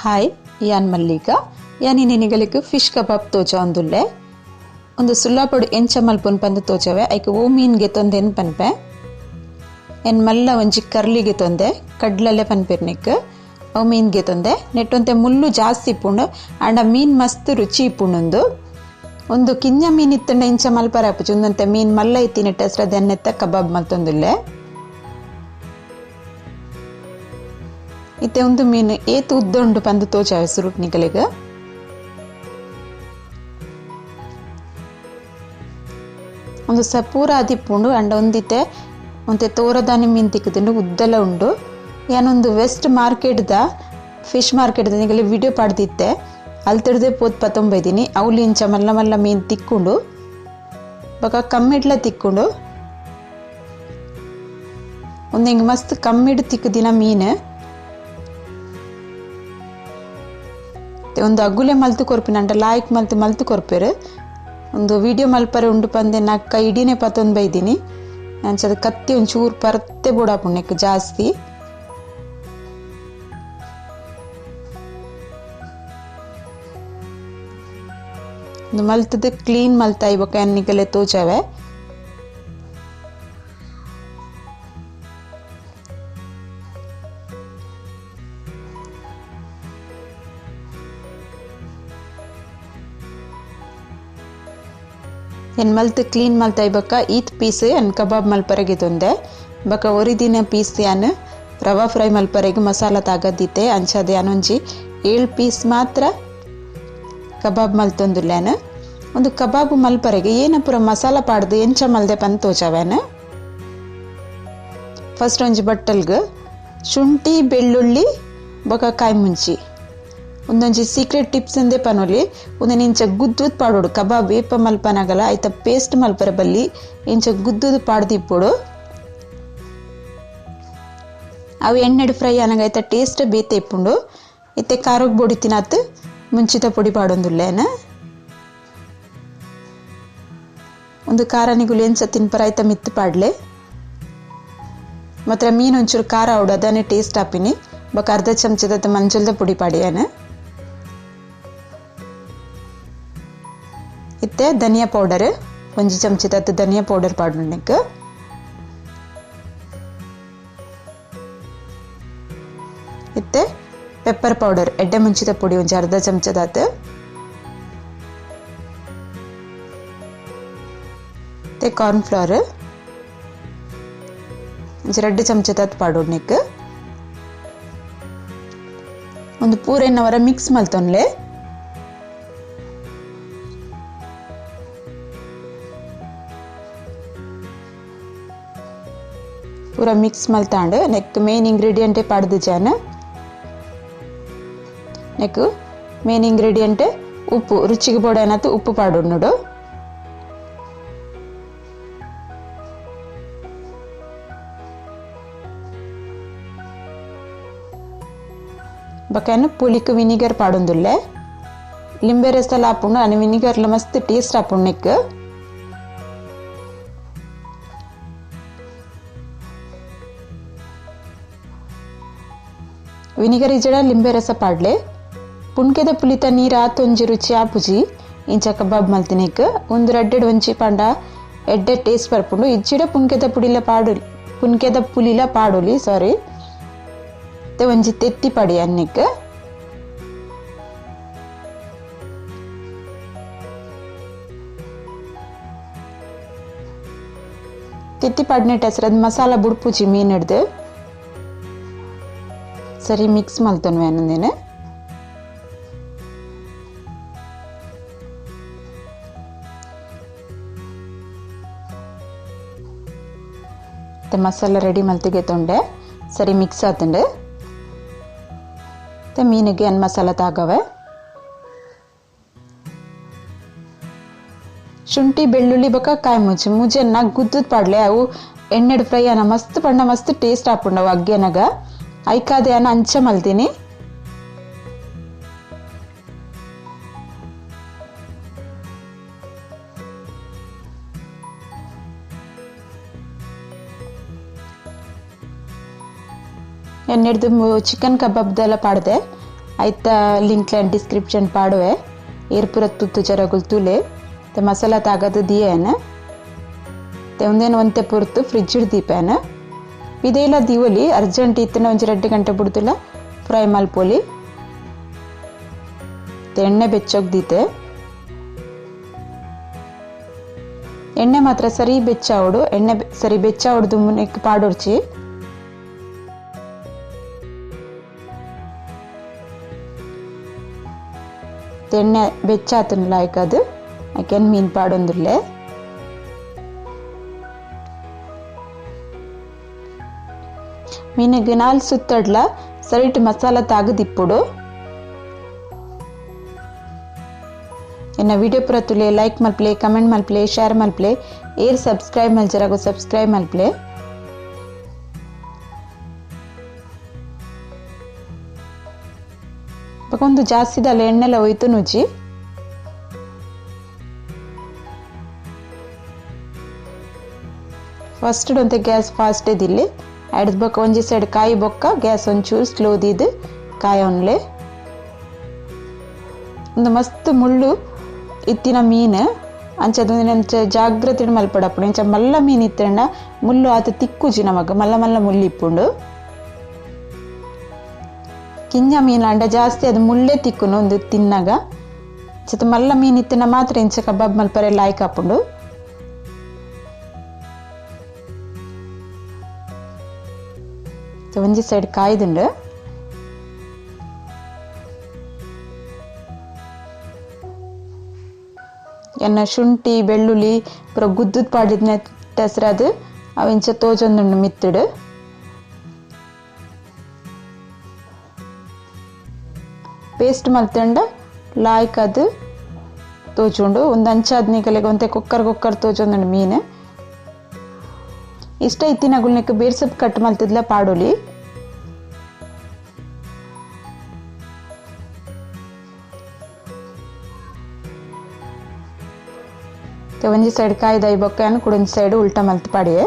Hi, ಯಾನ್ ಮಲ್ಲಿಕ. ಯಾನ್ ನಿನಿಗಲಿಕ್ fish ಕಬಾಬ್ ತೋಜಾಂದುಲ್ಲೆ. ಒಂದು ಸುಲ್ಲಾಪೊಡು ಎಂಚ ಮಲ್ಪುನ್ ಪಂದ್ ತೋಜವೆ. ಐಕ್ ಓ ಮೀನ್ಗೆ ತೊಂದೆನ್ ಪನ್ಪೆ. ಎನ್ ಮಲ್ಲ ಒಂಜಿ ಕರ್ಲಿಗೆ ತೊಂದೆ, ಕಡ್ಲಲ್ಲೇ ಪನ್ಪಿರ್ನಿಕ್ ಅವು ಮೀನ್ಗೆ ತೊಂದೆ. ನೆಟ್ಟೊಂತೆ ಮುಳ್ಳು ಜಾಸ್ತಿ ಇಪ್ಪುಂಡು, ಆಂಡ ಮೀನ್ ಮಸ್ತ್ ರುಚಿ ಇಪ್ಪುಂಡು. ಒಂದು ಕಿಂಜ ಮೀನ್ ಇತ್ತಂಡ ಇಂಚ ಮಲ್ಪರ ಆಪುಜಿ. ಒಂದಂತೆ ಮೀನ್ ಮಲ್ಲ ಇತ್ತಿ ನೆಟ್ಟ ದೆನ್ನೆತ್ತ ಕಬಾಬ್ ಮಲ್ತೊಂದುಲ್ಲೆ. ಇತ್ತೆ ಒಂದು ಮೀನು ಏತು ಉದ್ದ ಉಂಡು ಪಂದು ತೋಜಾವೆ ಸುರುಟ್ ನಿಕಲೆಗ್. ಒಂದು ಸಪೂರ ಆದಿಪ್ಪುಂಡು, ಅಂಡ ಒಂದಿತ್ತೆ ಒಂತೆ ತೋರದಾನಿ ಮೀನು ತಿಕ್ಕುದುಂಡು, ಉದ್ದಲ ಉಂಡು. ಯಾನೊಂದು ವೆಸ್ಟ್ ಮಾರ್ಕೆಟ್ದ ಫಿಶ್ ಮಾರ್ಕೆಟ್ದ ನಿಗಲೆ ವಿಡಿಯೋ ಪಾಡ್ದಿತ್ತೆ, ಅಲ್ತಿಡ್ದೆ ಪೋತ್ ಪತ್ತೊಂಬೈದಿನಿ. ಅವ್ಲು ಇಂಚ ಮಲ್ಲ ಮಲ್ಲ ಮೀನು ತಿಕ್ಕೊಂಡು ಬೊಕ ಕಮ್ಮಿಡ್ಲ ತಿಕ್ಕೊಂಡು. ಒಂದು ಹಿಂಗೆ ಮಸ್ತ್ ಕಮ್ಮಿಡ್ ತಿಕ್ಕುದಿನ ಮೀನು. ಒಂದು ಅಗುಲೆ ಮಲ್ತು ಕೊರ್ಪಿನ ಅಂಡ ಲಾಯ್ಕ್ ಮಲ್ತು ಮಲ್ತು ಕೊರ್ಪೇರು. ಒಂದು ವಿಡಿಯೋ ಮಲ್ಪರೆ ಉಂಡು ಪಂದೆ ನಕ್ಕ ಇಡೀನೇ ಪತ್ತೊಂದು ಬೈದಿನಿ. ಅಂಚದ ಕತ್ತಿ ಒಂಚೂರು ಪರ್ತೆ ಬೋಡಾಪುಂಡು ಜಾಸ್ತಿ. ಒಂದು ಮಲ್ತದ ಕ್ಲೀನ್ ಮಲ್ತಾಯಿ ಬೊಕ ಎನ್ನಿಗಲೆ ತೋಜಾವೆ. ಎನ್ ಮಲ್ತು ಕ್ಲೀನ್ ಮಲ್ತಾಯಿ ಬೊಕ ಈತ್ ಪೀಸ್ ಎನ್ ಕಬಾಬ್ ಮಲ್ಪರೆಗೆ ತೊಂದೆ. ಬೊಕ ಒರಿದಿನ ಪೀಸ್ ಯಾನ್ ರವಾ ಫ್ರೈ ಮಲ್ಪರೆಗೆ ಮಸಾಲ ತಾಗದಿತ್ತೆ. ಅಂಚಾದ ಯಾನೊಂಜಿ 7 ಪೀಸ್ ಮಾತ್ರ ಕಬಾಬ್ ಮಲ್ತೊಂದುಲ್ಲೇನು. ಒಂದು ಕಬಾಬ್ ಮಲ್ಪರೆಗೆ ಏನ ಪೂರ ಮಸಾಲ ಪಾಡ್ದು ಎಂಚ ಮಲ್ದೆ ಪಂದ್ ತೋಜಾವೇನು. ಫಸ್ಟ್ ಒಂಜಿ ಬಟ್ಟಲ್ಗ್ ಶುಂಠಿ ಬೆಳ್ಳುಳ್ಳಿ ಬೊಕ ಕಾಯಿ ಮುಂಚಿ. ಒಂದೊಂಜಿ ಸೀಕ್ರೆಟ್ ಟಿಪ್ಸ್ ಅಂದೇ ಪನೊಲಿ. ಒಂದೊಂದು ಇಂಚ ಗುದ್ದುದ್ ಪಾಡೋಡು. ಕಬಾಬ್ ಏಪ ಮಲ್ಪನಾಗಲ್ಲ ಆಯ್ತ ಪೇಸ್ಟ್ ಮಲ್ಪರೆ ಬಲ್ಲಿ ಇಂಚ ಗುದ್ದುದ್ ಪಾಡ್ದಿಪ್ಪೊಡು. ಅವು ಎಣ್ಣೆಡ್ ಫ್ರೈ ಆನಗ ಆಯ್ತ ಟೇಸ್ಟ್ ಬೇತೆ ಇಪ್ಪುಂಡು. ಇತ್ತೆ ಖಾರಗ್ ಬೊಡಿ ತಿನ್ನತ್ ಮುಂಚಿತ ಪೊಡಿ ಪಾಡೊಂದುಲ್ಲೇನ. ಒಂದು ಖಾರ ನಿಗುಲು ಎಂಚ ತಿನ್ಪರ ಆಯ್ತ ಮಿತ್ತು ಪಾಡ್ಲೆ. ಮಾತ್ರ ಮೀನು ಒಂಚೂರು ಖಾರ ಆವಡು ಅದನ್ನೇ ಟೇಸ್ಟ್ ಆಪಿನಿ. ಬೊಕ ಅರ್ಧ ಚಮಚದ ಮಂಜುಲ್ದ ಪುಡಿ ಪಾಡಿಯಾನ. ಇತ್ತೆ ಧನಿಯಾ ಪೌಡರ್ ಒಂಜಿ ಚಮಚದ ಧನಿಯಾ ಪೌಡರ್ ಪಾಡುನೆಕ್. ಇತ್ತೆ ಪೆಪ್ಪರ್ ಪೌಡರ್ ಎಡ್ಡೆ ಮುಂಚಿತ ಪುಡಿ ಒಂಜಿ ಅರ್ಧ ಚಮಚದಾತ್. ಇತ್ತೆ ಕಾರ್ನ್ ಫ್ಲೋರ್ ಒಂಜಿ 2 ಚಮಚದಾತ್ ಪಾಡುನೆಕ್. ಒಂದು ಪೂರೆನ್ನವರ ಮಿಕ್ಸ್ ಮಲ್ತೊನ್ಲೆ. ಪೂರ ಮಿಕ್ಸ್ ಮಲ್ತಾಂಡು ನೆಕ್ ಮೇನ್ ಇಂಗ್ರೀಡಿಯೆಂಟೇ ಪಾಡ್ದು ಜಾನ. ನೆಕ್ ಮೇನ್ ಇಂಗ್ರೀಡಿಯೆಂಟ್ ಉಪ್ಪು, ರುಚಿಗೆ ಬೋಡೇನತ್ತು ಉಪ್ಪು ಪಾಡು. ಬೊಕ ಪುಳಿಕ್ ವಿನಿಗರ್ ಪಾಡೊಂದುಲ್ಲೆ. ಲಿಂಬೆ ರಸಲ ಆಪುಂಡು, ಅನೆ ವಿನಿಗರ್ಲ ಮಸ್ತ್ ಟೇಸ್ಟ್ ಆಪುಂಡು ನೆಕ್. ವಿನಿಗರ್ ಇಜಡ ಲಿಂಬೆ ರಸ ಪಾಡ್ಲೆ. ಪುಣ್ಕೆದ ಪುಲಿತ ನೀರು ಆತೊಂಜಿ ರುಚಿ ಆಪುಜಿ ಇಂಚ ಕಬಾಬ್ ಮಲ್ತಿನೆಕ್. ಒಂದು ರಡ್ಡೆಡ್ ಒಂಜಿ ಪಂಡ ಎಡ್ಡೆ ಟೇಸ್ಟ್ ಬರ್ಪುಂಡು. ಇಜ್ಜಿಡ ಪುಣ್ಕೆದ ಪುಡಿಲ ಪಾಡು, ಪುಣ್ಕೆದ ಪುಲಿಲ ಪಾಡೊಲಿ ಸಾರಿ. ಮತ್ತೆ ಒಂಜಿ ತೆತ್ತಿ ಪಡಿ ಅನ್ನಿಕ್. ತೆತ್ತಿ ಪಾಡ್ನೆಟ್ ಹೆಸರು ಮಸಾಲ ಬುಡ್ಪುಜಿ ಮೀನ್ ಹಿಡ್ದು ಸರಿ ಮಿಕ್ಸ್ ಮಲ್ತೊನ್ವೆ ಅನ್ನಂದೇನೆ. ಮತ್ತೆ ಮಸಾಲ ರೆಡಿ ಮಲ್ತಿಗೆ ತೊಂಡೆ ಸರಿ ಮಿಕ್ಸ್ ಆತಂಡೆ. ಮತ್ತೆ ಮೀನಿಗೆ ಅನ್ ಮಸಾಲ ತಾಗವೆ. ಶುಂಠಿ ಬೆಳ್ಳುಳ್ಳಿ ಬೊಕ ಕಾಯಿ ಮುಂಚಿ ಮುಜೆನ್ನ ಗುದ್ದುದ್ ಪಾಡ್ಲೆ. ಅವು ಎಣ್ಣೆಡ್ ಫ್ರೈ ಅನ್ನ ಮಸ್ತ್ ಪಂಡ ಮಸ್ತ್ ಟೇಸ್ಟ್ ಆಪುಂಡವು ಅಗ್ಗೆನಗ. ಐಕಾದೆ ಅನ್ನ ಅಂಚ ಮಲ್ತೀನಿ. ಎಣ್ಣೆಡ್ದು ಚಿಕನ್ ಕಬಾಬ್ದೆಲ್ಲ ಪಾಡ್ದೆ. ಐತ ಲಿಂಕ್ ಲ್ಯಾಂಡ್ ಡಿಸ್ಕ್ರಿಪ್ಷನ್ ಪಾಡುವೆ ಏರ್ಪುರ ತುತ್ತು ಜರಗುಲ್ ತುಲೆ ತೆ ಮಸಾಲ ತಾಗದು ದಿಯೇನ ತೆ ಒಂದೇನು ಒಂತೆ ಪೊರ್ತು ಫ್ರಿಜ್ ದೀಪೇನ ಪಿದೆಲ ದೀವೊಲಿ ಅರ್ಜೆಂಟ್ ಇತ್ತಿನ ಒಂಜಿ 2 ಗಂಟೆ ಬುಡ್ದುಲ ಫ್ರೈ ಮಲ್ಪೊಲಿ ತೆ ಎಣ್ಣೆ ಬೆಚ್ಚೋಗ್ ದೀತೆ ಎಣ್ಣೆ ಮಾತ್ರ ಸರಿ ಬೆಚ್ಚಾವಡು ಎಣ್ಣೆ ಸರಿ ಬೆಚ್ಚಾವಡು ದುಮ್ಮನೆಕ್ ಪಾಡೊರ್ಚಿ ಎಣ್ಣೆ ಬೆಚ್ಚಾತನ ಲಾಯ್ಕ್ ಅದು ಆಕೆನ್ ಮೀನು ಪಾಡೊಂದುಲ್ಲೆ ಮೀನಿಗೆ 4 ಸುತ್ತಡ್ಲ ಸರಿಟ್ ಮಸಾಲ ತಾಗದಿಪ್ಪುಡು ಎನ್ನ ವಿಡಿಯೋ ಪೂರ ತುಲೆ ಲೈಕ್ ಮಲ್ಪಲೆ ಕಮೆಂಟ್ ಮಲ್ಪಲೆ ಶೇರ್ ಮಲ್ಪಲೆ ಏರ್ ಸಬ್ಸ್ಕ್ರೈಬ್ ಮಲ್ಜರಾಗು ಸಬ್ಸ್ಕ್ರೈಬ್ ಮಲ್ಪಲೆ ಒಂದು ಜಾಸ್ತಿದಲ್ಲ ಎಣ್ಣೆಲ್ಲ ಹೋಯ್ತು ನುಜ್ಜಿ ಫಸ್ಟ್ ಒಂತೆ ಗ್ಯಾಸ್ ಫಾಸ್ಟ್ ಇದಿಲ್ಲಿ ಅಡ್ದು ಬೊಕ್ಕ ಒಂಜಿ ಸೈಡ್ ಕಾಯಿ ಬೊಕ್ಕ ಗ್ಯಾಸ್ ಒಂಚೂರು ಸ್ಲೋ ದಿದ್ದು ಕಾಯಿ ಒನ್ಲೆ ಒಂದು ಮಸ್ತ್ ಮುಳ್ಳು ಇತ್ತಿನ ಮೀನು ಅಂಚದ ಅಂಚ ಜಾಗ್ರತೆ ಮಲ್ಪಡಪ್ಪುಂಡು ಇಂಚ ಮಲ್ಲ ಮೀನು ಇತ್ತಂಡ ಮುಳ್ಳು ಆತ ತಿಕ್ಕುಜಿ ನಮಗ ಮಲ್ಲ ಮಲ್ಲ ಮುಳ್ಳು ಇಪ್ಪುಂಡು ಕಿಂಜ ಮೀನು ಅಂಡ ಜಾಸ್ತಿ ಅದು ಮುಳ್ಳೇ ತಿಕ್ಕುನು ಒಂದು ತಿನ್ನಾಗ ಚಿತ್ತ ಮಲ್ಲ ಮೀನು ಇತ್ತಿನ ಮಾತ್ರ ಇಂಚ ಕಬಾಬ್ ಮಲ್ಪರೆ ಲಾಯ್ಕ್ ಆಪುಂಡು ಒಂಜಿ ಸೈಡ್ ಕಾಯ್ದುಂಡು ಎನ್ನ ಶುಂಠಿ ಬೆಳ್ಳುಳ್ಳಿ ಪೂರ ಗುದ್ದುದ್ ಪಾಡಿದ್ನ ಟೆಸರದು ಅವು ಇಂಚ ತೋಜೊಂದುಂಡು ಮಿತ್ತುಡು ಪೇಸ್ಟ್ ಮಲ್ತಂಡ ಲಾಯ್ಕ್ ಅದು ತೋಚುಂಡು ಒಂದು ಅಂಚಾದ್ನಿಕಲೆಗೆ ಒಂತೆ ಕುಕ್ಕರ್ ಕುಕ್ಕರ್ ತೋಚೊಂದುಂಡು ಮೀನು ಇಷ್ಟ ಇತ್ತಿನ ಗುಲ್ನೆಕ್ ಬೇರ್ಸಪ್ ಕಟ್ ಮಲ್ತಿದ್ಲ ಪಾಡೊಲಿ ಒಂಜಿ ಸೈಡ್ ಕಾಯ್ದ ಬೊಕ್ಕ ಕೂಡ ಒಂಜಿ ಸೈಡ್ ಉಲ್ಟಾ ಮಲ್ತ್ ಪಾಡಿಯೆ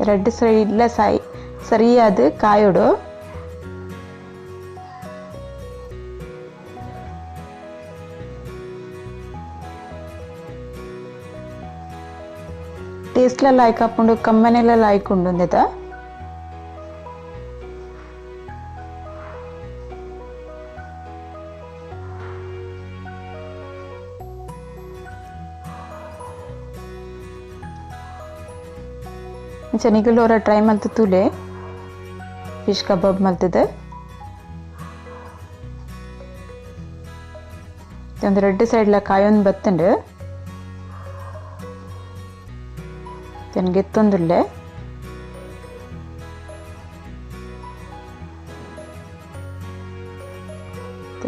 ರೆಡ್ ಸೈಡ್ಲ ಸಾಯಿ ಸರಿಯಾದ ಕಾಯೋಡು ಟೇಸ್ಟ್ಲ ಲಾಯ್ಕ್ ಆಪುಂಡು ಕಮ್ಮನೆಲ್ಲ ಲಾಯ್ಕ್ ಉಂಡು ಒಂದೆತ ನಿಗಲ್ ಟ್ರೈ ಮಲ್ತು ತೂಲೆ ಫಿಶ್ ಕಬಾಬ್ ಮಲ್ತದೆ ಒಂದು ರೆಡ್ ಸೈಡ್ಲ ಕಾಯೊಂದು ಬತ್ತುಂಡು ಗೆತ್ತೊಂದುಲ್ಲೆ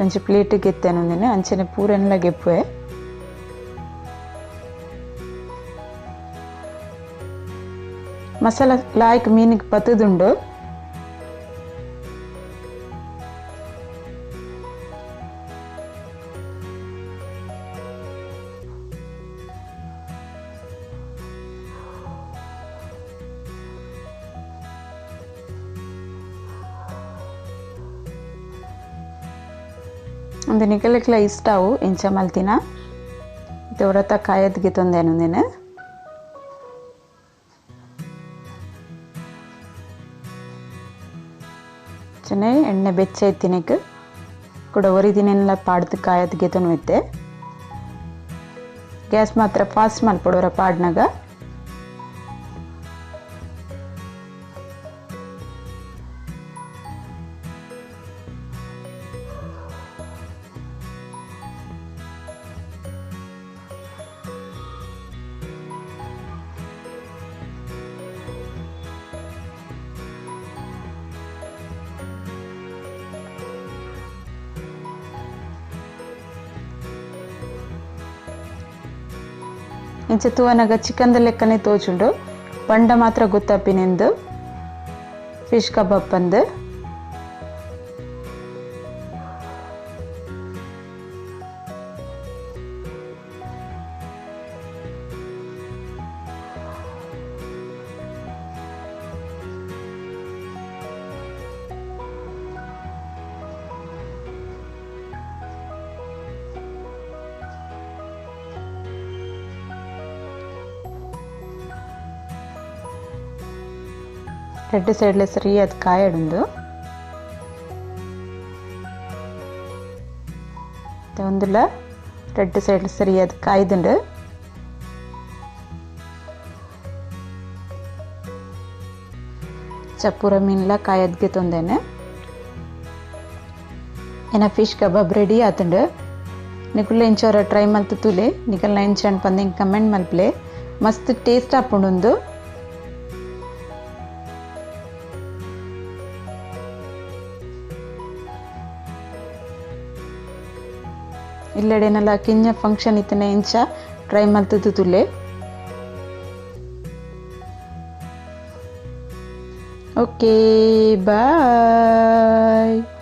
ಒಂಜಿ ಪ್ಲೇಟ್ ಗೆತ್ತೇನು ಒಂದಿನ ಅಂಚನೆ ಪೂರೆನ್ಲ ಗೆಪ್ಪುವೆ ಮಸಾಲ ಲಾಯ್ಕ್ ಮೀನಿಗೆ ಪತ್ತದುಂಡು ಒಂದು ನಿಕಲೆಕ್ಲ ಇಷ್ಟ ಅವು ಇಂಚ ಮಲ್ತಿನ ವ್ರತ ಕಾಯದ್ಗೆ ತೊಂದೇನು ನೀನು ಚೆನ್ನೆ ಎಣ್ಣೆ ಬೆಚ್ಚ ಇತ್ತಿನಕ್ಕೆ ಕೂಡ ಒರಿದಿನೆಲ್ಲ ಪಾಡ್ದು ಕಾಯದ್ಗೆ ತೊನ್ವಿತ್ತೆ ಗ್ಯಾಸ್ ಮಾತ್ರ ಫಾಸ್ಟ್ ಮಲ್ಪಡೋರ ಪಾಡ್ನಾಗ ಇಂಚ ತೂವನಗ ಚಿಕನ್ದ ಲೆಕ್ಕನೆ ತೋಚುಂಡು ಪಂಡ ಮಾತ್ರ ಗೊತ್ತಾಪಿನೆಂದು ಫಿಶ್ ಕಬಾಬ್ ಪಂದು. ರಡ್ಡ್ ಸೈಡ್ಲ ಸರಿಯಾದ್ ಕಾಯಡುಂಡು. ಉಂದುಲ ರಡ್ಡ್ ಸೈಡ್ ಸರಿಯಾದ್ ಕಾಯ್ದುಂಡು. ಚಪ್ಪೂರ ಮೀನ್ಲ ಕಾಯದ್ಗೆ ತೊಂದೇನೆ. ಎನ್ನ ಫಿಶ್ ಕಬಾಬ್ ರೆಡಿ ಆತುಂಡು. ನಿಕುಲು ಎಂಚೋರ ಟ್ರೈ ಮಲ್ತು ತೂಲೆ, ನಿಕಲ್ನ ಎಂಚ ಪಂದ್ ಕಮೆಂಟ್ ಮಲ್ಪಲೆ. ಮಸ್ತ್ ಟೇಸ್ಟ್ ಆಪುಂಡು. ಇಲ್ಲಡೆನಲ ಕಿಂಜ ಫಂಕ್ಷನ್ ಇತ್ತನೆ ಎಂಚ ಟ್ರೈ ಮಲ್ತು ತೂಲೆ. Okay, bye.